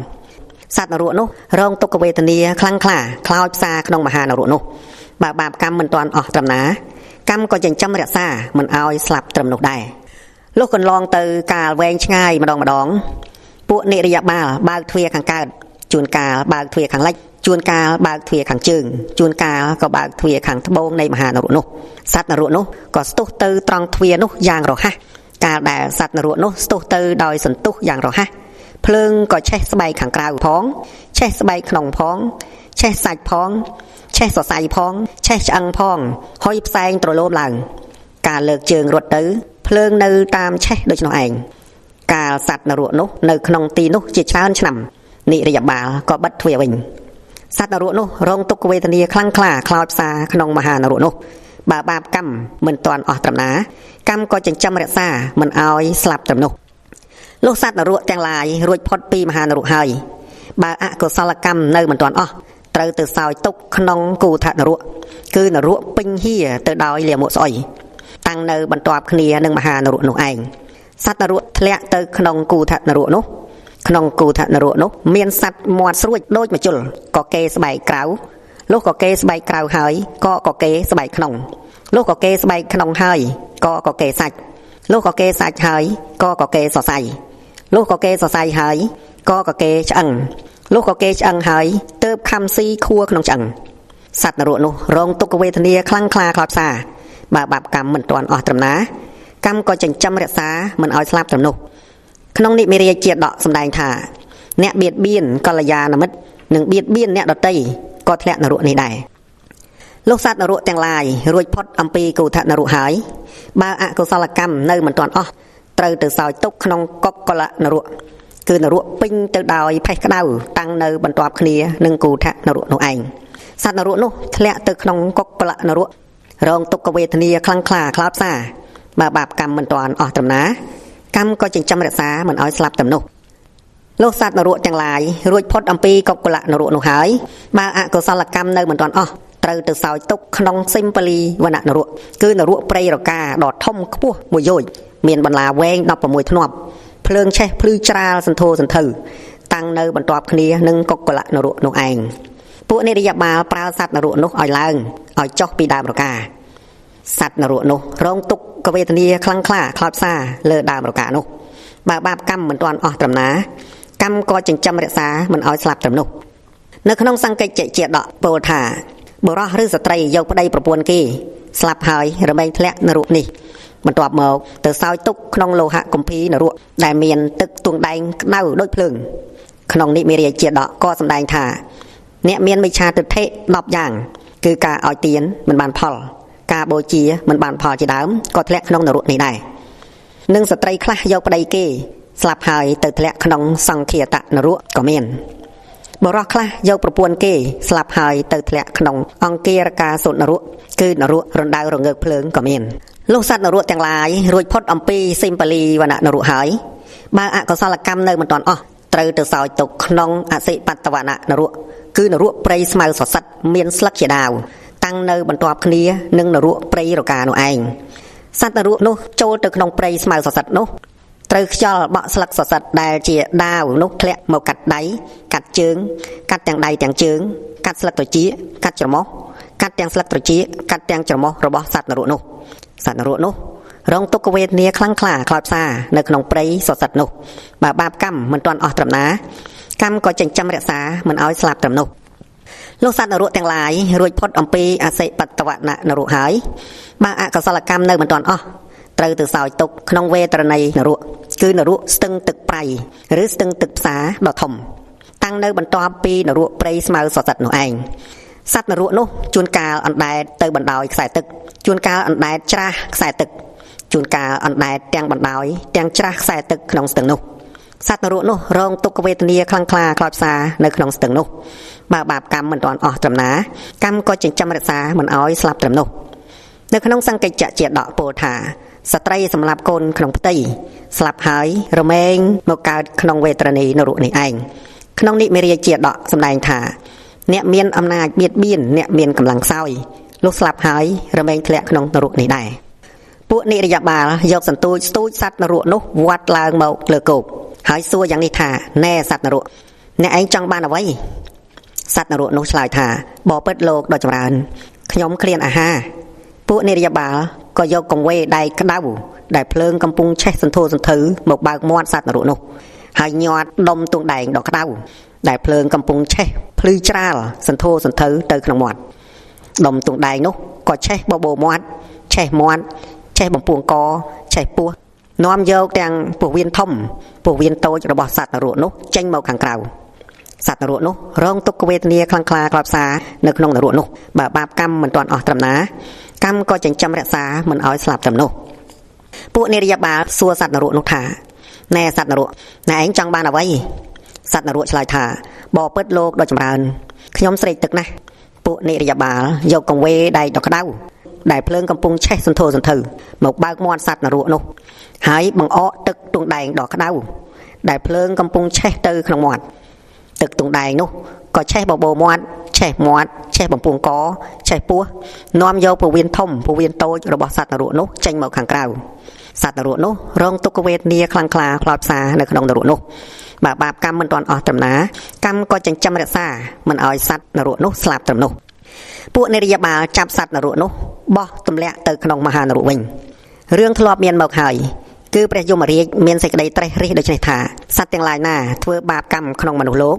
A: សត្វនរកនោះរងទុក្ខវេទនាខ្លាំងក្លាខ្លោចផ្សាក្នុងមហានរកនោះបើបាបកម្មមិនទាន់អស់ត្រឹមណាកម្មក៏ចិញ្ចឹមរក្សាមិនឲ្យស្លាប់ត្រឹមនោះដែរលុះកន្លងទៅកាលវែងឆ្ងាយម្ដងម្ដងពួកនិរិយបាលបើកទ្វារខាងកើតជួនកាលបើកទ្វារខាងលិចជួនកាលបើកទ្វារខាងជើងជួនកាលក៏បើកទ្វារខាងត្បូងនៃមហានរកនោះសត្វនរកនោះក៏ស្ទុះទៅត្រង់ទ្វារនោះយ៉ាងរហ័សកាលដែលសត្វនរកនោះស្ទុះទៅដោយសន្ទុះយ៉ាងរហ័សភ្លើងក៏ឆេះស្បែកខាងក្រៅផងឆេះស្បែកក្នុងផងឆេះសាច់ផងឆេះសរសៃផងឆេះឆ្អឹងផងហុយផ្សែងទ្រលោមឡើងកាលលើកជើងរត់ទៅភ្លើងនៅតាមឆេះដូច្នោះឯងកាលសត្វនរកនោះនៅក្នុងទីនោះជាច្រើនឆ្នាំនិរិយបាលក៏បិទទ្វារវិញសត្វនរកនោះរងទុក្ខវេទនាខ្លាំងក្លាខ្លោចផ្សាក្នុងមហានរកនោះបើបាបកម្មមិនទាន់អស់ត្រឹមណាកម្មក៏ចិញ្ចឹមរក្សាមិនឲ្យស្លាប់ត្រឹមនោះលុះសត្វនរកទាំងឡាយរួចផុតពីមហានរកហើយបើអកុសលកម្មនៅមិនទាន់អស់ត្រូវទៅសោយទុក្ខក្នុងគូថនរកគឺនរកពេញហៀទៅដោយលាមកស្អុយតាំងនៅបន្ទាប់គ្នានឹងមហានរកនោះឯងសត្វនរកធ្លាក់ទៅក្នុងគូថនរកនោះក្នុងគូថនរកនោះមានសត្វមាត់ស្រួចដូចមជុលក៏គេស្បែកក្រៅលុះក៏គេស្បែកក្រៅហើយក៏គេស្បែកក្នុងលុះក៏គេស្បែកក្នុងហើយក៏គេសាច់លុះក៏គេសាច់ហើយក៏គេសរសៃលុះក៏គេសរសៃហើយក៏គេឆ្អឹងលុះក៏គេឆ្អឹងហើយទើបខំស៊ីខួរក្នុងឆ្អឹងសត្វនរកនោះរងទុក្ខវេទនាខ្លាំងក្លាខ្លោចផ្សាបើបាបកម្មមិនទាន់អស់ត្រឹមណាកម្មក៏ចិញ្ចឹមរក្សាមិនឲ្យស្លាប់ត្រឹមនោះក្នុងនិមិរាជាដកសម្ដែងថាអ្នកបៀតបៀនកល្យាណមិត្តនិងបៀតបៀនអ្នកដទៃក៏ធ្លាក់នរកនេះដែរលោកសត្វនរកទាំងឡាយរួចផុតអំពីគូថនរកហើយបើអកុសលកម្មនៅមិនទាន់អស់ត្រូវទៅសោយទុក្ខក្នុងកុកកលនរកគឺនរកពេញទៅដោយផេះក្តៅតាំងនៅបន្ទាប់គ្នានឹងគូថនរកនោះឯងសត្វនរកនោះធ្លាក់ទៅក្នុងកុកកលនរករងទុក្ខវេទនាខ្លាំងក្លាខ្លោចផ្សាបើបាបកម្មមិនទាន់អស់ត្រឹមណាកម្មក៏ចិញ្ចឹមរក្សាមិនឲ្យស្លាប់ត្រឹមនោះលោកសត្វនរកទាំងឡាយរួចផុតអំពីកុកលនរកនោះហើយបើអកុសលកម្មនៅមិនទាន់អស់ត្រូវទៅសោយទុក្ខក្នុងសិម្បលីវននរកគឺនរកព្រៃរកាដ៏ធំខ្ពស់មួយយោជន៍មានបន្លាវែង16ធ្នាប់ភ្លើងឆេះភ្លឺច្រាលសន្ធោសន្ធៅតាំងនៅបន្ទាប់គ្នានឹងកុកលនរកនោះឯងពួកនិរិយបាលប្រើសត្វនរកនោះឲ្យឡើងឲ្យចុះពីដើមរកា សត្វនរកនោះរងទុក្ខវេទនាខ្លាំងក្លាខ្លោចផ្សាលើដើមរកានោះបើបាបកម្មមិនទាន់អស់ត្រឹមណាកម្មក៏ចិញ្ចឹមរក្សាមិនឲ្យស្លាប់ត្រឹមនោះនៅក្នុងសង្កិច្ចជាដកពោលថាបុរសឬស្ត្រីយកប្តីប្រពន្ធគេស្លាប់ហើយរមែងធ្លាក់នរកនេះបន្ទាប់មកទៅសោយទុកក្នុងលោហៈគម្ពីរនរកដែលមានទឹកទងដែងក្តៅដូចភ្លើងក្នុងនិមិរាជាដកក៏សម្ដែងថាអ្នកមានមិច្ឆាទិដ្ឋិ10យ៉ាងគឺការឲ្យទានមិនបានផលការបូជាមិនបានផលជាដើមក៏ធ្លាក់ក្នុងនរកនេះដែរនិងស្ត្រីខ្លះយកប្តីគេស្លាប់ហើយទៅធ្លាក់ក្នុងសង្ឃាតនរកក៏មានបុរសខ្លះយកប្រពន្ធគេស្លាប់ហើយទៅធ្លាក់ក្នុងអង្គារកាសុនរកគឺនរករណ្ដៅរងើកភ្លើងក៏មានលុះសត្វនរកទាំងឡាយរួចផុតអំពីសិម្បលីវណនរកហើយបើអកុសលកម្មនៅមិនទាន់អស់ត្រូវទៅសោយទុកក្នុងអសិបតវននរកគឺនរកព្រៃស្មៅសសិតមានស្លឹកជាដាវតាំងនៅបន្ទាប់គ្នានឹងនរកព្រៃរកានោះឯងសត្វនរកនោះចូលទៅក្នុងព្រៃស្មៅសសិតនោះត្រូវខ្យល់បក់ស្លឹកសសិតដែលជាដាវនោះធ្លាក់មកកាត់ដៃកាត់ជើងកាត់ទាំងដៃទាំងជើងកាត់ស្លឹកត្រចៀកកាត់ច្រមុះកាត់ទាំងស្លឹកត្រចៀកកាត់ទាំងច្រមុះរបស់សត្វនរកនោះសត្វនរកនោះរងទុក្ខវេទនាខ្លាំងក្លាខ្លោចផ្សានៅក្នុងព្រៃសសិតនោះបើបាបកម្មមិនទាន់អស់ត្រឹមណាកម្មក៏ចិញ្ចឹមរក្សាមិនឲ្យស្លាប់ត្រឹមនោះលោកសត្វនរកទាំងឡាយរួចផុតអំពីអសិបតវននរកហើយបើអកុសលកម្មនៅមិនទាន់អស់ត្រូវទៅសោយទុកក្នុងវេទនីនរកគឺនរកស្ទឹងទឹកប្រៃឬស្ទឹងទឹកផ្សារដ៏ធំតាំងនៅបន្ទាប់ពីនរកព្រៃស្មៅសសិតនោះឯងសត្វនរកនោះជួនកាលអណ្ដែតទៅបណ្ដោយខ្សែទឹកជួនកាលអណ្ដែតច្រាស់ខ្សែទឹកជួនកាលអណ្ដែតទាំងបណ្ដោយទាំងច្រាស់ខ្សែទឹកក្នុងស្ទឹងនោះសត្វនរកនោះរងទុក្ខវេទនាខ្លាំងក្លាខ្លោចផ្សានៅក្នុងស្ទឹងនោះបើបាបកម្មមិនទាន់អស់ត្រឹមណាកម្មក៏ចិញ្ចឹមរក្សាមិនឲ្យស្លាប់ត្រឹមនោះនៅក្នុងសង្កិច្ចជាដកពោលថាស្ត្រីសម្លាប់កូនក្នុងផ្ទៃស្លាប់ហើយរមែងមកកើតក្នុងវេទនីនរកនេះឯងក្នុងនិមិរាជាដកសម្ដែងថាអ្នកមានអំណាចបៀតបៀនអ្នកមានកម្លាំងខ្សោយលុះស្លាប់ហើយរមែងធ្លាក់ក្នុងនរកនេះដែរពួកនិរិយបាលយកសន្ទូចស្ទូចសត្វនរកនោះវាត់ឡើងមកលើគោកហើយសួរយ៉ាងនេះថាណែសត្វនរកអ្នកឯងចង់បានអ្វីសត្វនរកនោះឆ្លើយថាបបិទ្ធលោកដ៏ចម្រើនខ្ញុំឃ្លានអាហារពួកនិរិយបាលក៏យកកង្វេដែកក្តៅដែលភ្លើងកំពុងឆេះសន្ធោសន្ធៅមកបើកមាត់សត្វនរកនោះហើយញាត់ដុំទងដែងដ៏ក្តៅដែលភ្លើងកំពុងឆេះភ្លឺច្រាលសន្ធោសន្ធៅទៅក្នុងមាត់ដុំទងដែងនោះក៏ឆេះបបោមាត់ឆេះមាត់ឆេះបំពង់កឆេះពោះនាំយកទាំងពោះវៀនធំពោះវៀនតូចរបស់សត្វនរកនោះចេញមកខាងក្រៅសត្វនរកនោះរងទុក្ខវេទនាខ្លាំងក្លាខ្លោចផ្សានៅក្នុងនរកនោះបើបាបកម្មមិនទាន់អស់ត្រឹមណាកម្មក៏ចិញ្ចឹមរក្សាមិនឲ្យស្លាប់ត្រឹមនោះពួកនិរិយបាលសួរសត្វនរកនោះថាណែសត្វនរកណែឯងចង់បានអ្វីសត្វនរកឆ្លើយថាបបិទ្ធលោកដ៏ចម្រើនខ្ញុំស្រេកទឹកណាស់ពួកនិរិយបាលយកកង្វេដែកដ៏ក្តៅដែលភ្លើងកំពុងឆេះសន្ធោសន្ធៅមកបើកមាត់សត្វនរកនោះហើយបង្អកទឹកទងដែងដ៏ក្តៅដែលភ្លើងកំពុងឆេះទៅក្នុងមាត់ទឹកទងដែងនោះក៏ឆេះបបោមាត់ឆេះមាត់ឆេះបំពង់កឆេះពោះនាំយកពោះវៀនធំពោះវៀនតូចរបស់សត្វនរកនោះចេញមកខាងក្រៅសត្វនរកនោះរងទុក្ខវេទនាខ្លាំងក្លាខ្លោចផ្សានៅក្នុងនរកនោះបើបាបកម្មមិនទាន់អស់ត្រឹមណាកម្មក៏ចិញ្ចឹមរក្សាមិនឲ្យសត្វនរកនោះស្លាប់ត្រឹមនោះពួកនិរិយបាលចាប់សត្វនរកនោះបោះទម្លាក់ទៅក្នុងមហានរកវិញរឿងធ្លាប់មានមកហើយគឺព្រះយមរាជមានសេចក្តីត្រេះរិះដូច្នេះថាសត្វទាំងឡាយណាធ្វើបាបកម្មក្នុងមនុស្សលោក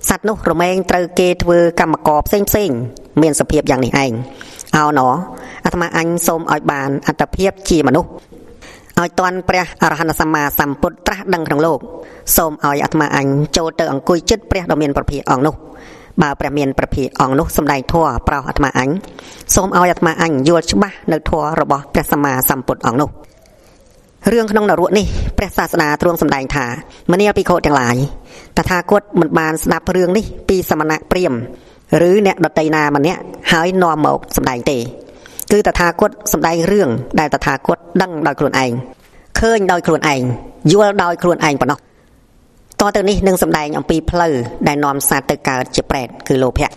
A: សត្វនោះរមែងត្រូវគេធ្វើកម្មករផ្សេងផ្សេងមានសភាពយ៉ាងនេះឯងអោណអាត្មាអញសូមឲ្យបានអត្តភាពជាមនុស្សឲ្យទាន់ព្រះអរហន្តសម្មាសម្ពុទ្ធត្រាស់ដឹងក្នុងលោកសូមឲ្យអាត្មាអញចូលទៅអង្គុយជិតព្រះដ៏មានព្រះភិក្ខអង្គនោះបើព្រះមានព្រះភិក្ខអង្គនោះសម្ដែងធម៌ប្រោសអាត្មាអញសូមឲ្យអាត្មាអញយល់ច្បាស់នៅធម៌របស់ព្រះសម្មាសម្ពុទ្ធអង្គនោះរឿងក្នុងនរកនេះព្រះសាស្តាទ្រង់សម្ដែងថាមនាលភិក្ខុទាំងឡាយតថាគតមិនបានស្ដាប់រឿងនេះពីសមណៈព្រាហ្មណ៍ឬអ្នកដទៃណាម្នាក់ហើយនាំមកសម្ដែងទេគឺតថាគតសម្ដែងរឿងដែលតថាគតដឹងដោយខ្លួនឯងឃើញដោយខ្លួនឯងយល់ដោយខ្លួនឯងប៉ុណ្ណោះតទៅនេះនឹងសម្ដែងអំពីផ្លូវដែលនាំសត្វទៅកើតជាប្រេតគឺលោភៈ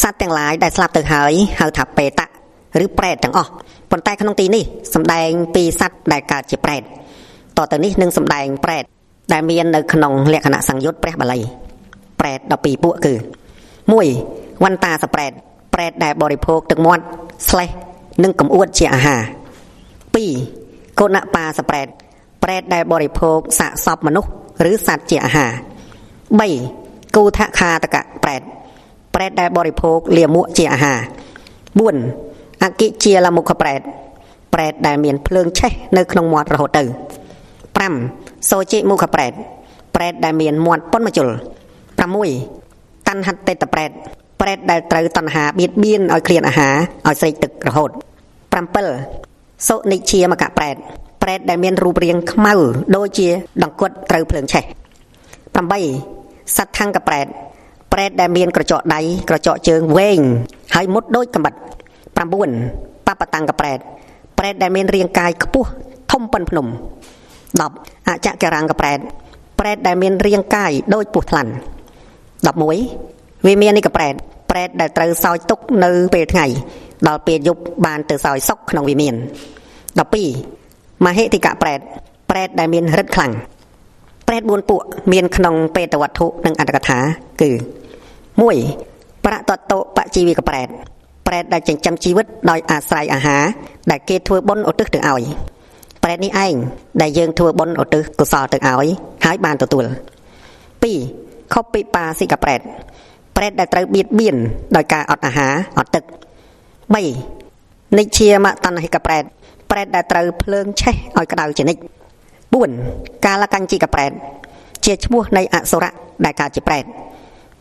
A: សត្វទាំងឡាយដែលស្លាប់ទៅហើយហៅថាបេតៈឬប្រេតទាំងអស់ប៉ុន្តែក្នុងទីនេះសម្ដែងពីសត្វដែលកើតជាប្រេតតទៅនេះនឹងសម្ដែងប្រេតដែលមាននៅក្នុងលក្ខណៈសង្យុត្តព្រះបាលីប្រេត12ពួកគឺ1វន្តាសប្រេតប្រេតដែលបរិភោគទឹកមាត់ស្លេះ និងកំអួតជាអាហារ2កុណបាសប្រែតប្រែតដែលបរិភោគសាកសពមនុស្សឬសត្វជាអាហារ3គូថខាតកៈប្រែតប្រែតដែលបរិភោគលាមកជាអាហារ4អគិជាលមុខប្រែតប្រែតដែលមានភ្លើងឆេះនៅក្នុងមាត់រហូតទៅ5សូជិមុខប្រែតប្រែតដែលមានមាត់ប៉ុនមជុល6តណ្ហតិតប្រែតប្រែតដែលត្រូវតណ្ហាបៀតបៀនឲ្យឃ្លានអាហារឲ្យស្រេកទឹករហូត7សុនិជាមកៈប្រែតប្រែតដែលមានរូបរាងខ្មៅដូចជាដង្គត់ត្រូវភ្លើងឆេះ8សត្វថង្គប្រែតប្រែតដែលមានក្រចកដៃក្រចកជើងវែងហើយមុតដូចកំបិត9បបតង្គប្រែតប្រែតដែលមានរាងកាយខ្ពស់ធំប៉ុនភ្នំ10អចករង្គប្រែតប្រែតដែលមានរាងកាយដូចពស់ថ្លាន់11វិមាននិកប្រែតប្រែតដែលត្រូវសោយទុកនៅពេលថ្ងៃដល់ពេលយប់បានទៅសោយសុខក្នុងវិមាន12មហិតិកប្រែតប្រែតដែលមានឫទ្ធិខ្លាំងប្រែត4ពួកមានក្នុងបេតវត្ថុនិងអត្ថកថាគឺ1ប្រតតោបជីវិកប្រែតប្រែតដែលចិញ្ចឹមជីវិតដោយអាស្រ័យអាហារដែលគេធ្វើបុណ្យឧទ្ទិសទៅឲ្យប្រែតនេះឯងដែលយើងធ្វើបុណ្យឧទ្ទិសកុសលទៅឲ្យហើយបានទទួល2ខុបពិបាសិកប្រែតប្រែតដែលត្រូវបៀតបៀនដោយការអត់អាហារអត់ទឹក3និជាមតណ្ហិកប្រែតប្រែតដែលត្រូវភ្លើងឆេះឲ្យក្តៅជានិច្ច4កាលកញ្ជីកប្រែតជាឈ្មោះនៃអសុរៈដែលកើតជាប្រែត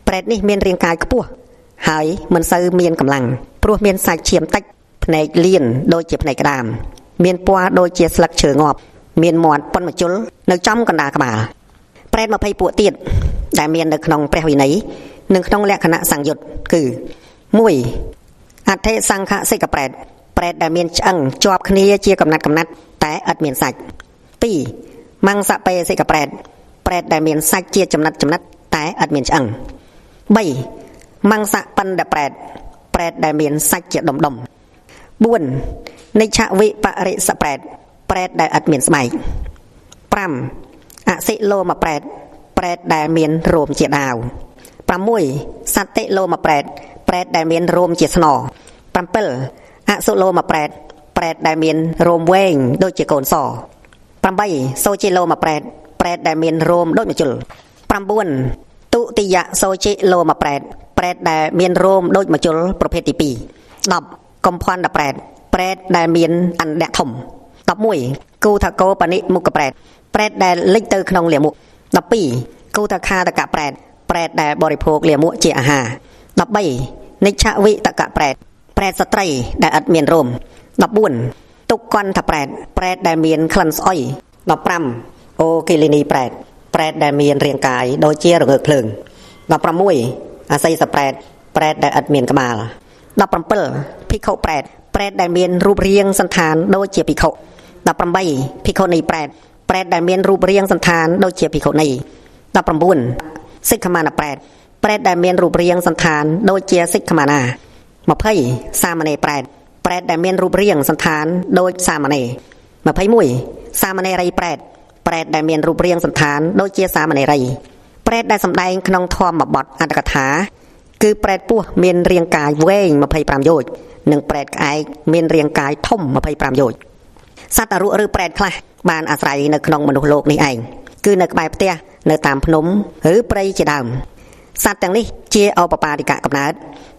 A: ប្រែតនេះមានរាងកាយខ្ពស់ហើយមិនសូវមានកម្លាំងព្រោះមានសាច់ឈាមតិចភ្នែកលៀនដូចជាភ្នែកក្តាមមានពណ៌ដូចជាស្លឹកឈើងាប់មានមាត់ប៉ុនមជុលនៅចំកណ្ដាលក្បាលប្រែត20ពួកទៀតដែលមាននៅក្នុងព្រះវិន័យនិងក្នុងលក្ខណៈសង្យុត្តគឺ1អធិសង្ឃសិកប្រែតប្រែតដែលមានឆ្អឹងជាប់គ្នាជាកំណាត់កំណាត់តែឥតមានសាច់2មង្សបេសិកប្រែតប្រែតដែលមានសាច់ជាចំណិតចំណិតតែឥតមានឆ្អឹង3មង្សបណ្ឌប្រែតប្រែតដែលមានសាច់ជាដុំដុំ4និច្ឆវិបរិសប្រែតប្រែតដែលឥតមានស្បែក5អសិលោមប្រែតប្រែតដែលមានរោមជាដាវ6សតិលោមប្រែតប្រែតដែលមានរោមជាស្ន7អសុលោមប្រែតប្រែតដែលមានរោមវែងដូចជាកូនស8សូជិលោមប្រែតប្រែតដែលមានរោមដូចមជុល9ទុតិយសូជិលោមប្រែតប្រែតដែលមានរោមដូចមជុលប្រភេទទី2 10កំភណ្ឌប្រែតប្រែតដែលមានអណ្ឌៈធំ11គូថកោបនិមុខប្រែតប្រែតដែលលិចទៅក្នុងលាមក12គូថខាតកប្រែតប្រែតដែលបរិភោគលាមកជាអាហារ13និច្ឆវិតកប្រែតប្រែតស្ត្រីដែលឥតមានរោម14ទុក្ខន្ធប្រែតប្រែតដែលមានក្លិនស្អុយ15អូគិលីនីប្រែតប្រែតដែលមានរាងកាយដូចជារងើកភ្លើង16អសីសប្រែតប្រែតដែលឥតមានក្បាល17ភិក្ខុប្រែតប្រែតដែលមានរូបរាងសន្តានដូចជាភិក្ខុ18ភិក្ខុនីប្រែតប្រែតដែលមានរូបរាងសន្តានដូចជាភិក្ខុនី19សិក្ខមានប្រែតប្រែតដែលមានរូបរាងសន្តានដូចជាសិក្ខមានា20សាមណេរប្រែតប្រែតដែលមានរូបរាងសន្តានដូចសាមណេរ21សាមណេរីប្រែតប្រែតដែលមានរូបរាងសន្តានដូចជាសាមណេរីប្រែតដែលសម្ដែងក្នុងធម្មបទអត្ថកថាគឺប្រែតពស់មានរាងកាយវែង25យោជន៍និងប្រែតក្អែកមានរាងកាយធំ25យោជន៍សត្វអរុឬប្រែតខ្លះបានអាស្រ័យនៅក្នុងមនុស្សលោកនេះឯងគឺនៅក្បែរផ្ទះនៅតាមភ្នំឬព្រៃជាដើមសត្វទាំងនេះជាអបបាទិកកំណើត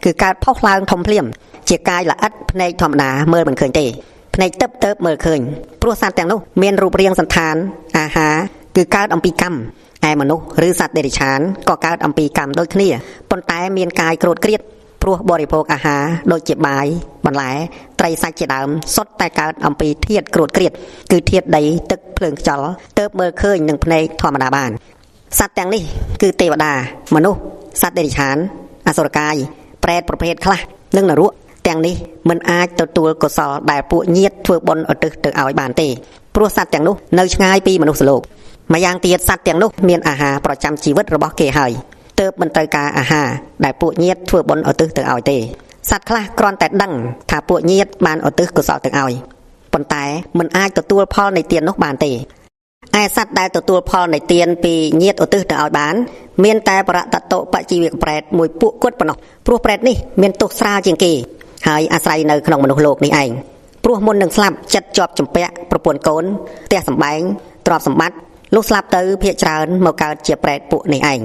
A: គឺកើតផុសឡើងធំភ្លាមជាកាយល្អិតភ្នែកធម្មតាមើលមិនឃើញទេភ្នែកទឹកទៅមើលឃើញព្រោះសត្វទាំងនោះមានរូបរាងសន្តានអាហារគឺកើតអំពីកម្មឯមនុស្សឬសត្វតិរិឆានក៏កើតអំពីកម្មដូចគ្នាប៉ុន្តែមានកាយក្រោធក្រៀតព្រោះបរិភោគអាហារដូចជាបាយបន្លែត្រីសាច់ជាដើមសុទ្ធតែកើតអំពីធាតុក្រោធក្រៀតគឺធាតុដីទឹកភ្លើងខ្យល់ទើបមើលឃើញនឹងភ្នែកធម្មតាបានសត្វទាំងនេះគឺទេវតាមនុស្សសត្វតិរិឆានអសុរកាយប្រែតប្រភេទខ្លះនិងនរកទាំងនេះមិនអាចទទួលកុសលដែលពួកញាតិធ្វើបុណ្យឧទ្ទិសទៅឲ្យបានទេព្រោះសត្វទាំងនោះនៅឆ្ងាយពីមនុស្សលោកម្យ៉ាងទៀតសត្វទាំងនោះមានអាហារប្រចាំជីវិតរបស់គេហើយទើបមិនត្រូវការអាហារដែលពួកញាតិធ្វើបុណ្យឧទ្ទិសទៅឲ្យទេសត្វខ្លះគ្រាន់តែដឹងថាពួកញាតិបានឧទ្ទិសកុសលទៅឲ្យប៉ុន្តែមិនអាចទទួលផលនៃទាននោះបានទេឯសត្វដែលទទួលផលនៃទានពីញាតិឧទ្ទិសទៅឲ្យបានមានតែបរតតុបជីវកប្រែតមួយពួកគាត់ប៉ុណ្ណោះព្រោះប្រែតនេះមានទោសស្រាលជាងគេ ហើយអាស្រ័យនៅក្នុងមនុស្សលោកនេះឯងព្រោះមុននឹងស្លាប់ចិត្តជាប់ជំពាក់ប្រពន្ធកូនផ្ទះសម្បែងទ្រព្យសម្បត្តិលុះស្លាប់ទៅភាកច្រើនមកកើតជាប្រេតពួកនេះឯង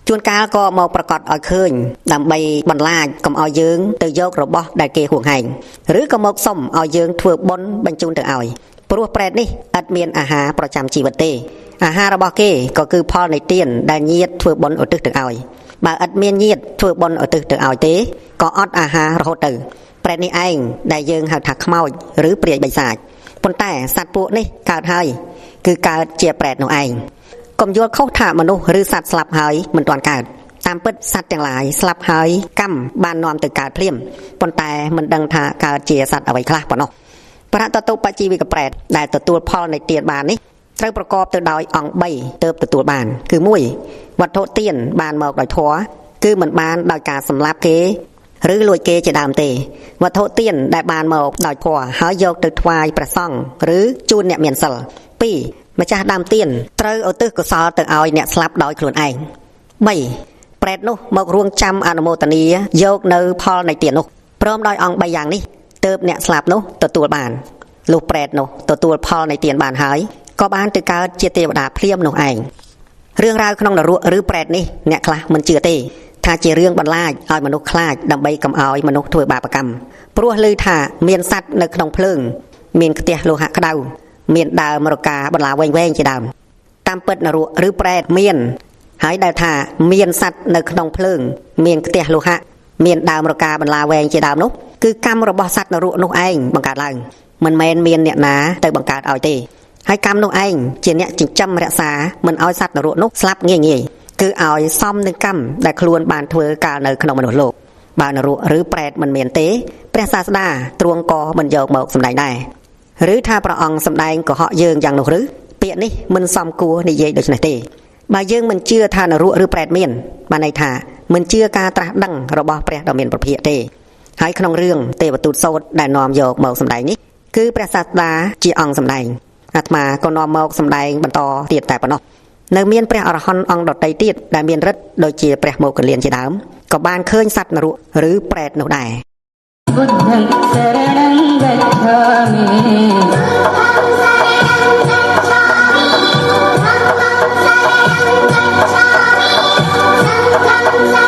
A: ជួនកាលក៏មកប្រកាសឲ្យឃើញដើម្បីបន្លាចកុំឲ្យយើងទៅយករបស់ដែលគេហួងហែងឬក៏មកសុំឲ្យយើងធ្វើបុណ្យបញ្ជូនទៅឲ្យព្រោះប្រេតនេះឥតមានអាហារប្រចាំជីវិតទេអាហាររបស់គេក៏គឺផលនៃទានដែលញាតិធ្វើបុណ្យឧទ្ទិសទៅឲ្យបើឥតមានញាតិធ្វើបុណ្យឧទ្ទិសទៅឲ្យទេក៏អត់អាហាររហូតទៅប្រេតនេះឯងដែលយើងហៅថាខ្មោចឬព្រាយបិសាចប៉ុន្តែសត្វពួកនេះកើតហើយគឺកើតជាប្រេតនោះឯងកុំយល់ខុសថាមនុស្សឬសត្វស្លាប់ហើយមិនទាន់កើតតាមពិតសត្វទាំងឡាយស្លាប់ហើយកម្មបាននាំទៅកើតភ្លាមប៉ុន្តែមិនដឹងថាកើតជាសត្វអ្វីខ្លះប៉ុណ្ណោះប្រតតុបជីវិកប្រេតដែលទទួលផលនៃទានបាននេះត្រូវប្រកបទៅដោយអង្គ3ទើបទទួលបានគឺ1វត្ថុទានបានមកដោយធម៌គឺមិនបានដោយការសម្លាប់គេឬលួចគេជាដើមទេវត្ថុទានដែលបានមកដោយធម៌ហើយយកទៅថ្វាយព្រះសង្ឃឬជូនអ្នកមានសិល2ម្ចាស់ដើមទានត្រូវឧទ្ទិសកុសលទៅឲ្យអ្នកស្លាប់ដោយខ្លួនឯង3ប្រេតនោះមករួងចាំអនុមោទនាយកនៅផលនៃទាននោះព្រមដោយអង្គ3យ៉ាងនេះទើបអ្នកស្លាប់នោះទទួលបានលុះប្រេតនោះទទួលផលនៃទានបានហើយក៏បានទៅកើតជាទេវតាភ្លាមនោះឯងរឿងរ៉ាវក្នុងនរកឬប្រេតនេះអ្នកខ្លះមិនជឿទេថាជារឿងបន្លាចឲ្យមនុស្សខ្លាចដើម្បីកុំឲ្យមនុស្សធ្វើបាបកម្មព្រោះឮថាមានសត្វនៅក្នុងភ្លើងមានខ្ទះលោហៈក្តៅមានដើមរកាបន្លាវែងៗជាដើមតាមពិតនរកឬប្រេតមានហើយដែលថាមានសត្វនៅក្នុងភ្លើងមានខ្ទះលោហៈមានដើមរកាបន្លាវែងជាដើមនោះគឺកម្មរបស់សត្វនរកនោះឯងបង្កើតឡើងមិនមែនមានអ្នកណាទៅបង្កើតឲ្យទេហើយកម្មនោះឯងជាអ្នកចិញ្ចឹមរក្សាមិនឲ្យសត្វនរកនោះស្លាប់ងាយៗគឺឲ្យសមនឹងកម្មដែលខ្លួនបានធ្វើកាលនៅក្នុងមនុស្សលោកបើនរកឬប្រេតមិនមានទេព្រះសាស្តាទ្រង់ក៏មិនយកមកសម្ដែងដែរឬថាព្រះអង្គសម្ដែងកុហកយើងយ៉ាងនោះឬពាក្យនេះមិនសមគួរនិយាយដូច្នេះទេបើយើងមិនជឿថានរកឬប្រេតមានបានន័យថាមិនជឿការត្រាស់ដឹងរបស់ព្រះដ៏មានព្រះភិក្ខទេហើយក្នុងរឿងទេវទូតសូត្រដែលនាំយកមកសម្ដែងនេះគឺព្រះសាស្តាជាអង្គសម្ដែងអាត្មាក៏នាំមកសម្ដែងបន្តទៀតតែប៉ុណ្ណោះនៅមានព្រះអរហន្តអង្គដទៃទៀតដែលមានឫទ្ធិដូចជាព្រះមោគលានជាដើមក៏បានឃើញសត្វនរកឬប្រេតនោះដែរ
B: बुद्धं शरणं गच्छामि
C: ស